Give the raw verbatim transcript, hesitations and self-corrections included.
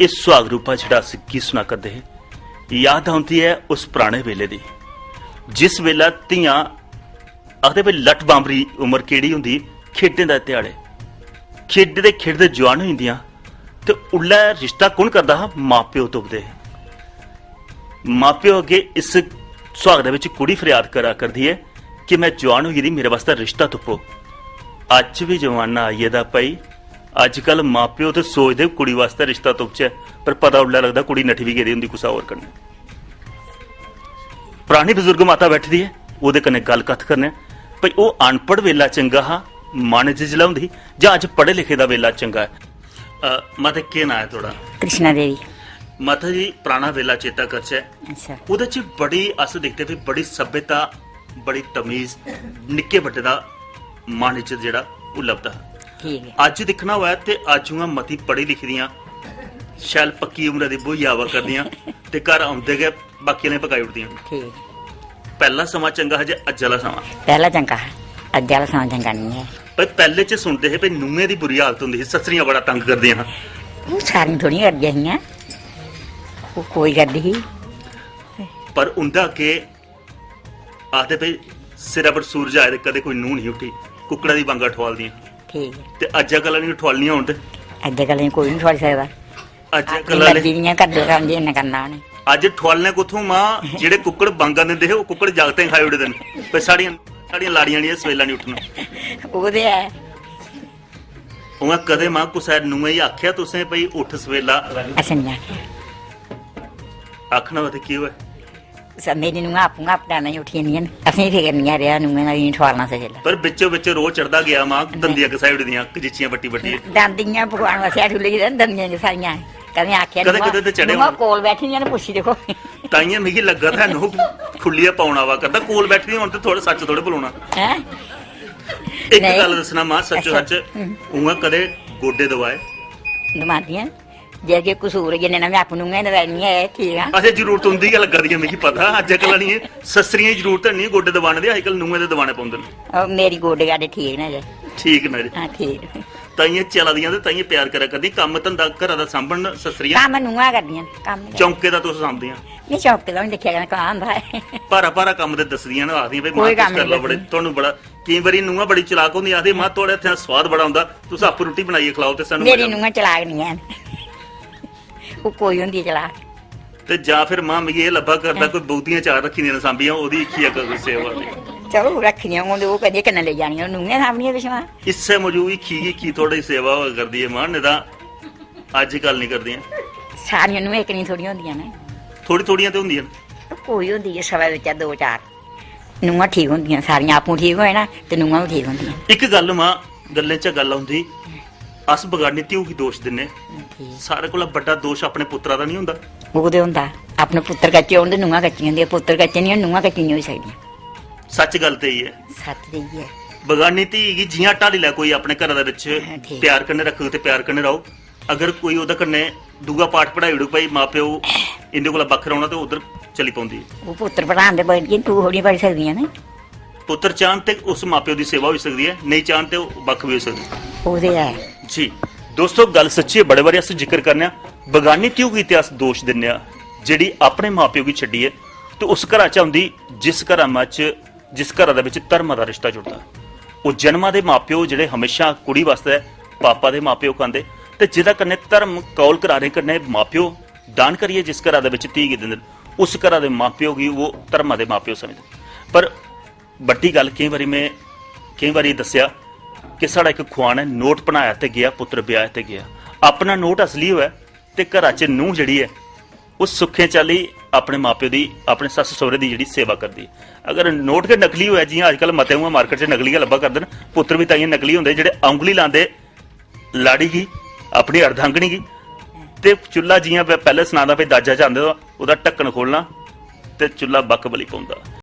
इस सुहाग रूपा जेह्ड़ा अस गीत सुना करदे हे, याद औंदी ऐ उस पराने बेले दी, जिस बेल्लै धियां आखदे भई लट्ठ बांबरी उम्र केह्ड़ी होंदी, खेढें दा ध्याड़े, खेढदे खेढदे जुआन होई जंदियां। ते उल्लै रिश्ता कु'न करदा हा? मां प्यो तुपदे हे। मां प्यो अग्गें इस सुहाग दे बिच कुड़ी फरियाद करा करदी ऐ कि "में जुआन होई गेदी, मेरे वास्तै रिश्ता तुप्पो।" अज्ज बी जमाना आई गेदा भाई, अज्जकल मां प्यो ते सोचदे कुड़ी वास्तै रिश्ता तुपचै, पर पता उल्लै लगदा कुड़ी नठी बी गेदी होंदी कुसै होर कन्नै। परानी बजुर्ग माता बैठी दी ऐ, ओह्दे कन्नै गल्ल कत्थ करने आं। भाई, ओह् अनपढ़ बेला चंगा हा, माने च जिसलै होंदी ही, जां अज्ज पढ़े लिखे दा बेला चंगा ऐ? अ, माता, केह् नांऽ ऐ थुआढ़ा? कृष्णा देवी। माता जी, पराना बेला चेता करचै, अच्छा। ओह्दे च बड़ी, अस दिखदे भाई, बड़ी सभ्यता, बड़ी तमीज, निक्के बड्डे दा मन इच जेह्ड़ा ओह् लभदा हा। ठीक ऐ। अज्ज दिक्खना होऐ ते अज्ज उ'आं मती पढ़ी लिखी दियां, शैल पक्की उमरा दी ब्होइयै आवा करदियां ते घर औंदे गै बाकी आह्लें पकाई ओड़दियां। ठीक। पैह्ला समां चंगा हा जे अज्ज आह्ला समां? पैह्ला चंगा हा, अज्ज आह्ला समां चंगा निं ऐ। पर पैह्ले च सुनदे हे भई नूहें दी बुरी हालत होंदी ही, सस्सरियां बड़ा तंग करदियां हां। ओह् सारियां थोह्ड़ियां करदियां हियां, ओह् कोई करदी ही। पर उं'दा केह् आखदे भई सिरै पर सूरज आए ते कदें कोई नूंह् निं उट्ठी, कुक्कड़ा दी बांगा ठुआलदियां। ठीक ऐ। ते अज्जै कल्लै निं ठुआलनियां होन ते? अज्जै कल्लै कोई निं ठुआली सकदा। अज्जै अपनी कल्लै आह्ले मर्जी दियां करदे रौंह्दे, इन्ना करना उ'नें। अज्ज ठुआलने कुत्थूं मां, जेह्ड़े कुक्कड़ बांगा दिंदे हे, ओह् कुक्कड़ जागतें खाई ओड़दे न। भई साढ़ियां, साढ़ियां लाड़ियां निं सवेला निं उट्ठना। ओह् ते ऐ। उ'आं कदें मां कुसै नूहें गी आखेआ तुसें भई उट्ठ सवेला? असें निं आखेआ। आखना होऐ ते केह् होऐ? स-, मेरी नूंहां आपूं गै अपने आप उठी जंदियां न। असें फिकर निं ऐ रेहा नूंहें दा, इ'नें ठुआलना असें जेल्लै। पर बिच्चो बिच्च रोह् चढ़दा गेआ मां, दंदियां घसाई ओड़दियां, कजिचियां बट्टी बट्टी। दंदियां भगवान वसेआ ठुल्ली गेदे न, दंदियां घसाइयां। कदें आखेआ कदें नूंहां, कदें ते चढ़े नूंहां होन। कोल बैठी दियां न, पुच्छी दिक्खो। ताइयें मिगी लग्गा दा नूंह् खुल्लियै पौन आवा करदा, कोल बैठी दियां होन ते थोह्ड़ा सच्च थोह्ड़े बलोना। हैं? इक नेईं। गल्ल दस्सना मां, सच्चो अच्छा। सच्च, हम्म। उ'आं कदें गोड्डे दबाए? दबांदियां न। जे जे कसूर होई जंदे न, में आपूं नूंहें दे बैठनी ऐ, ठीक आ। असें जरूरत उं'दी गै लग्गा दी ऐ, मिगी पता। अज्जकल आह्लियें सस्सरियें गी जरूरत है निं गोड्डे दबाने दी, अज्जकल नूंहें दे दबाने पौंदे न। ओह् मेरी गोड्डे गाड्डे ठीक न जे। ठीक न जे। हां, ठीक। ताइयें चला दियां ते ताइयें प्यार करा करदियां। कम्म धंधा घरा दा सांभन सस्सरियां? कम्म नूंहां करदियां न, कम्म गै। चौंके दा तुस सांभदियां? निं, चौंके दा निं दिक्खेआ जंदा, कम्म होंदा ऐ। भारा भारा कम्म ते दस्सदियां न, आखदियां, "भाई, मां, कोई तुस कम्म करी लैओ निं बड़े, करदियां। तुहानू बड़ा।" केईं बारी नूंहां बड़ी चलाक होंदियां, आखदियां, "मां, थुआढ़े हत्थें दा सोआद बड़ा औंदा, तुस आपूं रुट्टी बनाइयै खलाओ ते सानू मजा औंदा।" मेरी नूंहां चलाक निं हैन। ओह् कोई होंदी चलाक। ते जां फिर, मां, मिगी एह् लब्भा करदा, हां। कोई बौह्दियां चार रक्खी दियां न सांभियां, ओह्दी हीखी अग्गें कोई सेवा होंदी। चलो, रक्खी दियां होन ते ओह् कदें कन्नै लेई जानियां, ओह् नूंहें सांभनियां पिच्छुआं। इस्सै मजूब हीखी हीखी थुआढ़ी सेवा होआ करदी ऐ, मां, नेईं तां अज्जकल निं करदियां। सारियां नूंहां इक नेहियां थोह्ड़ियां होंदियां न। थोह्ड़ी-थोह्ड़ियां ते होंदियां न। कोई होंदी ऐ सभै बिच्चा दो चार। नूंहां ठीक होंदियां, सारियां आपूं ठीक होए ना ते नूंहां बी ठीक होंदियां। इक गल्ल मां, गल्लें च गल्ल औंदी, अस बगानी धिऊ गी दोश दिन्ने। ठीक। सारे कोला बड्डा दोश अपने पुत्तरा दा निं होंदा? ओह् ते होंदा, अपने पुत्तर कच्चे होन ते नूंहां कच्चियां होंदियां, पुत्तर कच्चे निं होन, नूंहां कच्चियां निं होई सकदियां। सच्च गल्ल ते इ'यै। सच्च ते इ'यै। बगानी धी गी जि'यां ढाली लै कोई अपने घरै दे बिच, हां, ठीक। प्यार कन्नै रक्खग ते प्यार कन्नै रौह्ग। अगर कोई ओह्दे कन्नै दूआ पाठ पढ़ाई ओड़ग, भाई, मां प्यो इं'दे कोला बक्ख रौह्ना, ते उद्धर चली पौंदी ऐ। ओह् पुत्तर पढ़ान ते बड़ी, तूं थोह्ड़ी पढ़ी सकदियां न। पुत्तर चाह्न ते उस मां प्यो दी सेवा होई सकदी ऐ, नेईं चाह्न ते ओह् बक्ख बी होई सकदी। ओह् ते ऐ। जी दोस्तो, गल्ल सच्ची ऐ, बड़े बारी अस जिक्र करने आं, बगानी धिऊ गी ते अस दोश दिन्ने आं, जेह्ड़ी अपने मां प्यो गी छड्डियै ते उस घरा च औंदी, जिस घरा च जिस घरा दे बिच धर्मा दा रिश्ता जुड़दा। ओह् जन्मा दे मां प्यो जेह्ड़े हमेशा कुड़ी वास्तै पापा दे मां प्यो कहंदे, ते जेह्दा कन्नै धर्म कौल करारे कन्नै मां प्यो दान करियै जिस घरा दे बिच धी गी दिंदे न, उस घरा दे मां प्यो गी ओह् धर्मा दे मां प्यो समझदे। पर बड्डी गल्ल, केईं बारी में, केईं बारी दस्सेआ कि साढ़ा इक खुआन ऐ, नोट बनाया ते गेआ, पुत्तर ब्याह ते गेआ। अपना नोट असली होऐ ते घरा च नूंह जेह्ड़ी ऐ, ओह् सुक्खें चाल्ली अपने मां प्यो दी, अपने सस्स सौह्रे दी जेह्ड़ी सेवा करदी। अगर नोट गै नकली होऐ, जि'यां अजकल मते उ'आं मार्केट च नकली गै लब्भा करदे न, पुत्तर बी ताइयें नकली होंदे जेह्ड़े औंगली लांदे लाड़ी गी, अपनी अर्धांगिनी गी, ते चुल्हा, जि'यां में पैह्लें सनाऽ दा, भाई, दाजा च आंदे दा, ओह्दा ढक्कन खोलना ते चुल्हा बक्ख बली पौंदा।